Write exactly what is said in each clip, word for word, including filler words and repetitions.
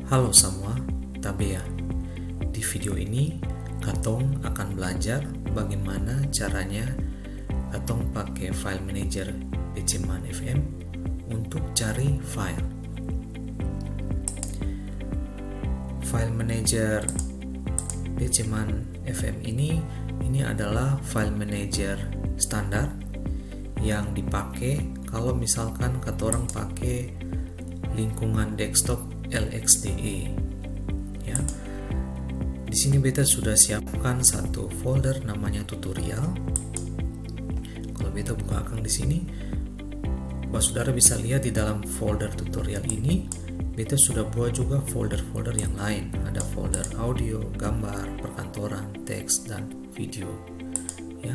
Halo samua, tabea. Di video ini, katong akan belajar bagaimana caranya katong pake file manager P C Man F M untuk cari file. File manager P C Man F M ini, ini adalah file manager standar yang dipake kalau misalkan katorang pake lingkungan desktop L X D E, ya. Di sini beta sudah siapkan satu folder namanya tutorial. Kalau beta buka akang di sini, basudara bisa lihat di dalam folder tutorial ini, beta sudah buat juga folder-folder yang lain. Ada folder audio, gambar, perkantoran, teks, dan video. Ya,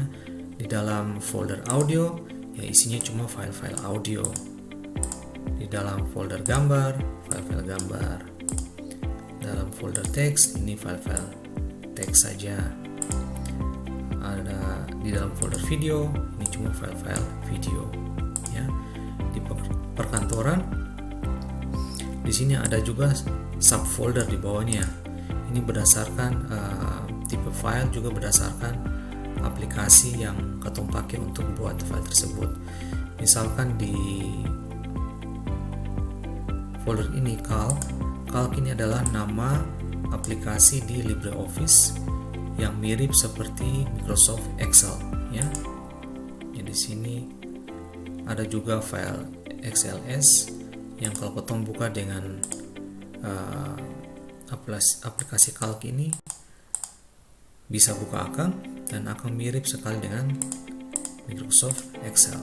di dalam folder audio, ya isinya cuma file-file audio. Di dalam folder gambar, file-file gambar. Dalam folder teks, ini file-file teks saja. Ada di dalam folder video, ini cuma file-file video. Ya, di per-, perkantoran, di sini ada juga subfolder di bawahnya. Ini berdasarkan, eh, tipe file, juga berdasarkan aplikasi yang katong pake untuk buat file tersebut. Misalkan di folder ini, Calc. Calc ini adalah nama aplikasi di LibreOffice yang mirip seperti Microsoft Excel, ya. Jadi, di sini ada juga file X L S yang kalau katong buka dengan, eh, aplas-, aplikasi Calc ini, bisa buka akang, dan akang mirip sekali dengan Microsoft Excel.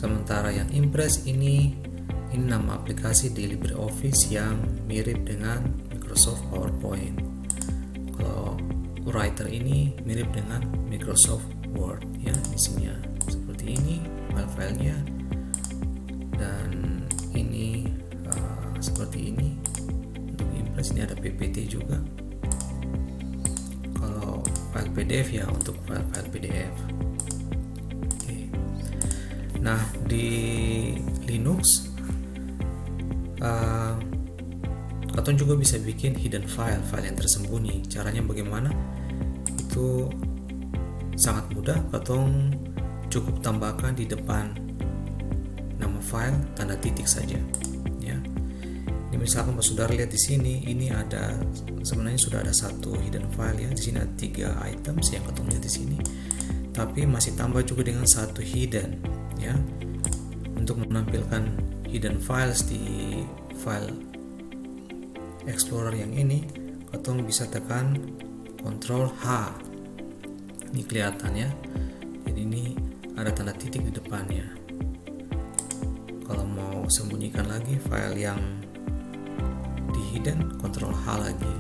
Sementara yang Impress ini, ini nama aplikasi di LibreOffice yang mirip dengan Microsoft PowerPoint. Kalau Writer ini mirip dengan Microsoft Word, ya, isinya seperti ini file-filenya, dan ini, eh, seperti ini. Untuk Impress ini ada P P T juga. Kalau file P D F, ya, untuk file-file P D F. Oke. Nah, di Linux, eh, katong juga bisa bikin hidden file, file yang tersembunyi. Caranya bagaimana? Itu sangat mudah, katong cukup tambahkan di depan nama file tanda titik saja, ya. Ini misalkan, basudara lihat di sini, ini ada, sebenarnya sudah ada satu hidden file, ya. Di sini ada tiga items yang katong lihat di sini, tapi masih tambah juga dengan satu hidden, ya. Untuk menampilkan hidden files di file Explorer yang ini, katong bisa tekan Ctrl H. Ini kelihatan, ya. Jadi, ini ada tanda titik di depannya. Kalau mau sembunyikan lagi file yang di hidden, Ctrl H lagi.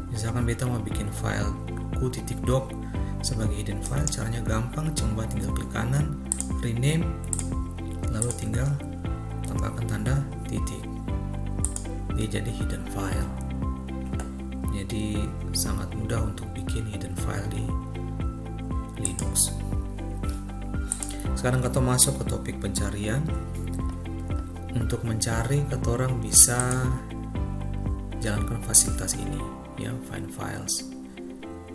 Misalkan beta mau bikin file ku titik doc sebagai hidden file, caranya gampang, cuma tinggal klik kanan, rename, lalu tinggal tambahkan tanda titik. Dia jadi hidden file. Jadi, sangat mudah untuk bikin hidden file di Linux. Sekarang katong masuk ke topik pencarian. Untuk mencari, katorang bisa jalankan fasilitas ini, ya, Find Files.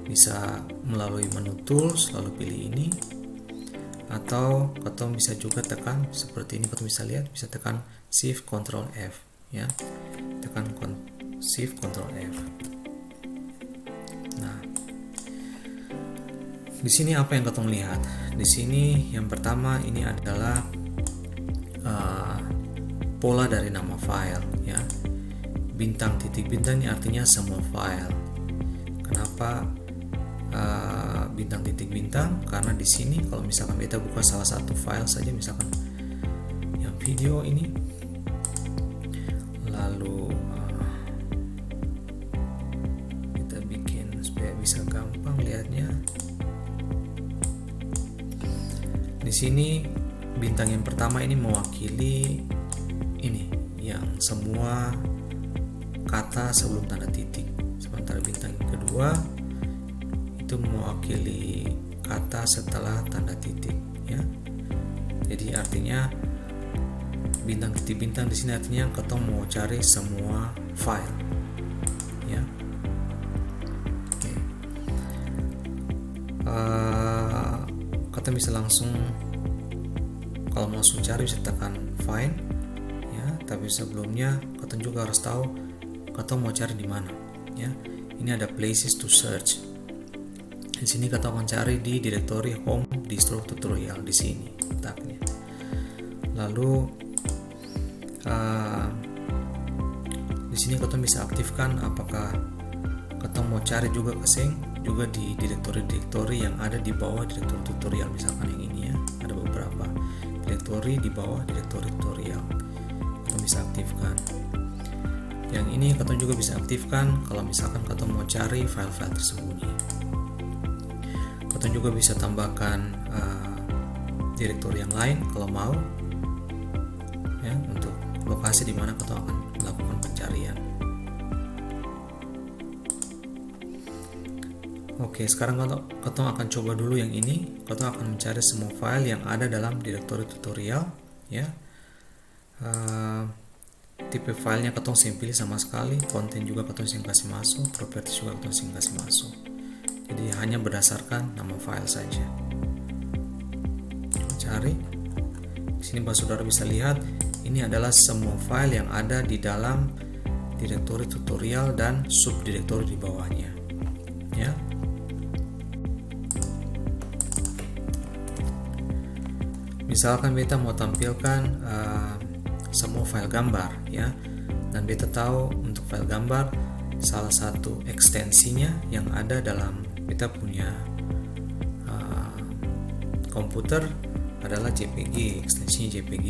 Bisa melalui menu Tools, lalu pilih ini. Atau katong bisa juga tekan seperti ini, katong bisa lihat, bisa tekan Shift Ctrl F, ya. Tekan kon-, Shift Ctrl F. Nah, di sini apa yang katong lihat? Di sini yang pertama ini adalah, eh, pola dari nama file, ya. Bintang titik bintang ini artinya semua file. Kenapa, eh, bintang titik bintang? Karena di sini kalau misalkan beta buka salah satu file saja, misalkan yang video ini, lalu, eh, kita bikin supaya bisa gampang lihatnya. Di sini bintang yang pertama ini mewakili ini, yang semua kata sebelum tanda titik. Sementara bintang yang kedua itu mewakili kata setelah tanda titik, ya. Jadi, artinya bintang titik bintang di sini artinya katong mau cari semua file, ya. Oke. Eh, katong bisa langsung, kalau mau langsung cari bisa tekan find, ya. Tapi sebelumnya katong juga harus tahu katong mau cari di mana, ya. Ini ada places to search. Di sini katong akan cari di direktori home distro tutorial di sini letaknya. Lalu, ah, di sini katong bisa aktifkan apakah katong mau cari juga ka seng, juga di direktori-direktori yang ada di bawah direktori tutorial, misalkan yang ini ya, ada beberapa direktori di bawah direktori tutorial. Katong bisa aktifkan. Yang ini katong juga bisa aktifkan kalau misalkan katong mau cari file-file tersembunyi. Katong juga bisa tambahkan, eh, direktori yang lain kalau mau, ya, untuk lokasi di mana katong akan melakukan pencarian. Oke, sekarang katong, katong akan coba dulu yang ini. Katong akan mencari semua file yang ada dalam direktori tutorial, ya. Eh, tipe filenya katong seng pilih sama sekali, konten juga katong seng kasi maso, properties juga katong seng kasi maso. Jadi hanya berdasarkan nama file saja. Cari. Di sini Bapak Saudara bisa lihat, ini adalah semua file yang ada di dalam direktori tutorial dan subdirektori di bawahnya. Ya. Misalkan beta mau tampilkan, eh, semua file gambar, ya. Dan beta tahu untuk file gambar, salah satu ekstensinya yang ada dalam beta punya, eh, komputer adalah J P G, ekstensinya J P G.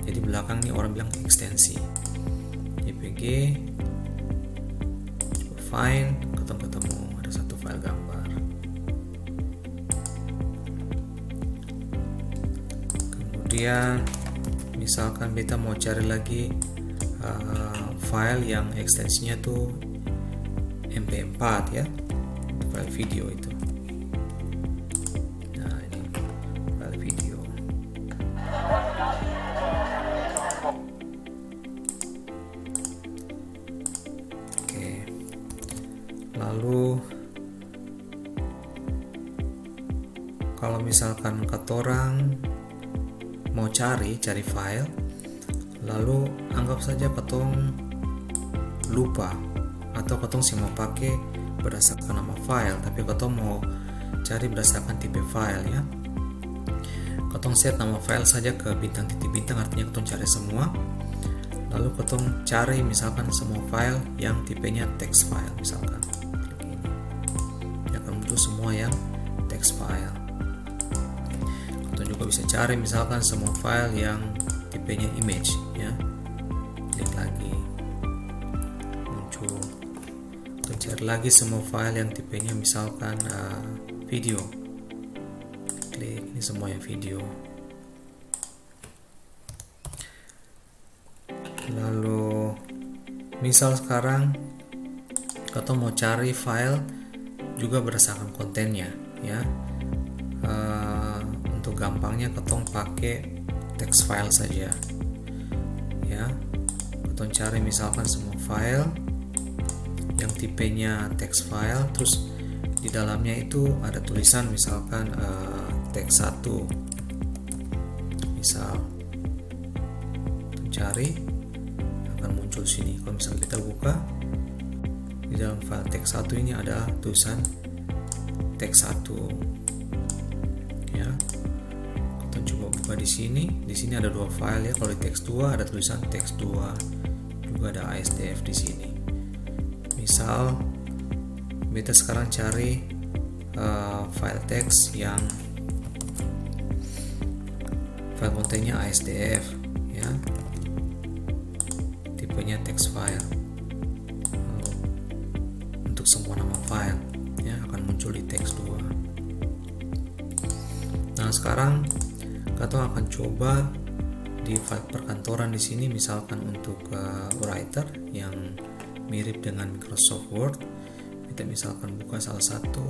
Jadi belakang ni orang bilang ekstensi. J P G, coba find, katong ketemu ada satu file gambar. Kemudian, misalkan beta mau cari lagi, eh, file yang ekstensinya tuh M P empat ya, file video itu. Nah, ini file video. Oke. Lalu, kalau misalkan katorang mau cari, cari file, lalu anggap saja katong lupa atau katong seng mau pake berdasarkan nama file, tapi katong mau cari berdasarkan tipe file, ya. Katong set nama file saja ke bintang titik bintang, artinya katong cari semua. Lalu katong cari misalkan semua file yang tipenya text file, misalkan. Klik ini. Dia akan muncul semua yang text file. Katong juga bisa cari misalkan semua file yang tipenya image, ya. Klik lagi. Muncul. Katong cari lagi semua file yang tipenya misalkan, eh, video. Klik, ini semua yang video. Lalu, misal sekarang katong mau cari file juga berdasarkan kontennya, ya. Eh, untuk gampangnya katong pake text file saja, ya. Katong cari misalkan semua file yang tipenya text file, terus di dalamnya itu ada tulisan misalkan, eh, text satu. Misal, cari, akan muncul sini. Kalau misalnya kita buka, di dalam file text satu ini ada tulisan text satu. Ya. Kita coba buka di sini. Di sini ada dua file ya. Kalau di text dua ada tulisan text dua. Juga ada A S D F di sini. Misal, beta sekarang cari, eh, file teks yang file kontennya A S D F, ya. Tipenya text file. Lalu, untuk semua nama file, ya, akan muncul di text dua. Nah, sekarang katong akan coba di file perkantoran di sini, misalkan untuk, eh, writer yang mirip dengan Microsoft Word. Kita misalkan buka salah satu,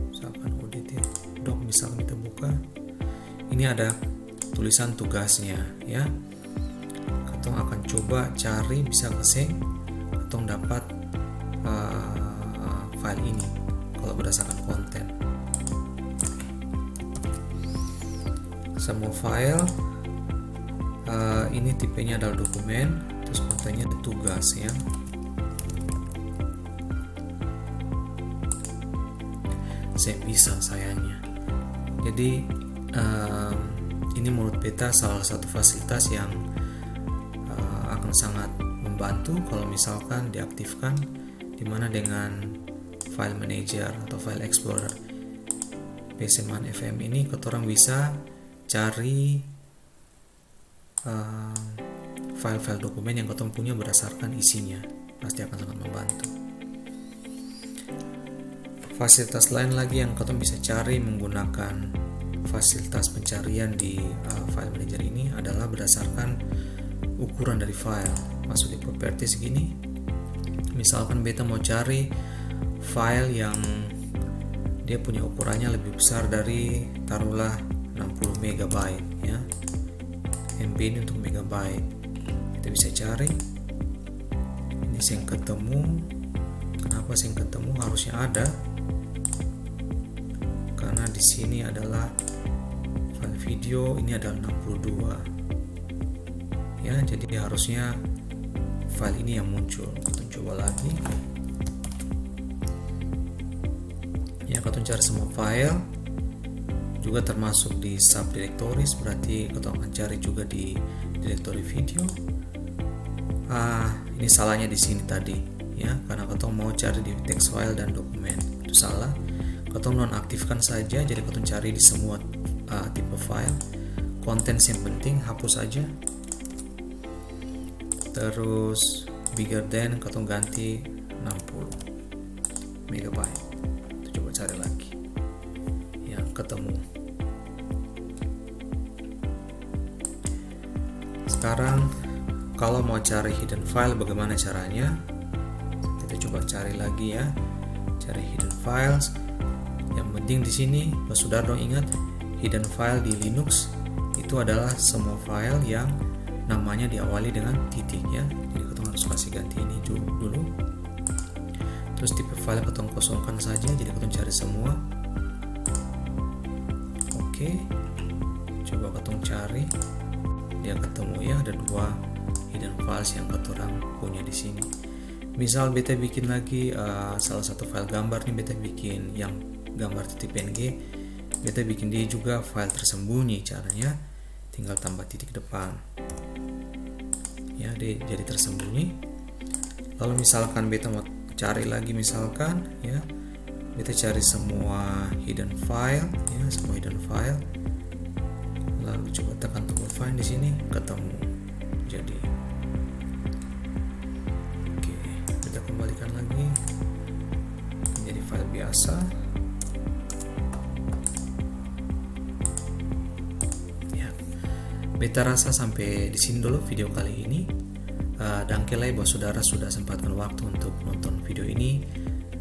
misalkan O D T Doc, misalkan kita buka. Ini ada tulisan tugasnya, ya. katong akan coba cari bisa ka seng katong dapat, eh, file ini kalau berdasarkan konten. Semua file, eh, ini tipenya adalah dokumen, terus kontennya tugas, ya. Seng bisa sayangnya. Jadi, em, ini menurut beta salah satu fasilitas yang, eh, akan sangat membantu kalau misalkan diaktifkan, di mana dengan file manager atau file explorer P S M F M ini, katorang bisa cari, eh, file-file dokumen yang katong punya berdasarkan isinya. Pasti akan sangat membantu. Fasilitas lain lagi yang katong bisa cari menggunakan fasilitas pencarian di, eh, file manager ini adalah berdasarkan ukuran dari file. Masuk di properties gini, misalkan beta mau cari file yang dia punya ukurannya lebih besar dari, taruhlah, enam puluh megabyte, ya. M B ini untuk megabyte. Kita bisa cari. Ini seng ketemu. Kenapa seng ketemu? Harusnya ada. Karena di sini adalah file video, ini adalah enam puluh dua. Ya, jadi harusnya file ini yang muncul. Kita coba lagi. Ya, katong cari semua file, juga termasuk di subdirectories, berarti katong akan cari juga di directory video. Ah, ini salahnya di sini tadi, ya, karena katong mau cari di text file dan dokumen. Itu salah. Katong nonaktifkan saja, jadi katong cari di semua, ah, tipe file. Konten yang penting, hapus saja. Terus bigger than, katong ganti enam puluh megabyte. Kita coba cari lagi. Ya, ketemu. Sekarang, kalau mau cari hidden file, bagaimana caranya? Kita coba cari lagi, ya. Cari hidden files. Yang penting di sini, Basudara dong ingat, hidden file di Linux itu adalah semua file yang namanya diawali dengan titik, ya. Jadi, katong harus kasih ganti ini ju-, dulu. Terus tipe file katong kosongkan saja, jadi katong cari semua. Oke, coba katong cari. Dia ketemu, ya, ada dua hidden files yang katorang punya di sini. Misal beta bikin lagi, eh, salah satu file gambar nih, beta bikin yang gambar titik P N G, beta bikin dia juga file tersembunyi. Caranya tinggal tambah titik depan. Ya, dia jadi tersembunyi. Lalu misalkan beta mau cari lagi, misalkan, ya, beta cari semua hidden file, ya, semua hidden file. Lalu coba tekan tombol find di sini, ketemu. Jadi, oke, kita kembalikan lagi menjadi file biasa. Ya, beta rasa sampe di sini dulu video kali ini. Eh, dangke lai buat sudara sudah sempatkan waktu untuk nonton video ini.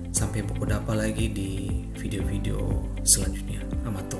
Sampe baku dapa lagi di video-video selanjutnya. Amato.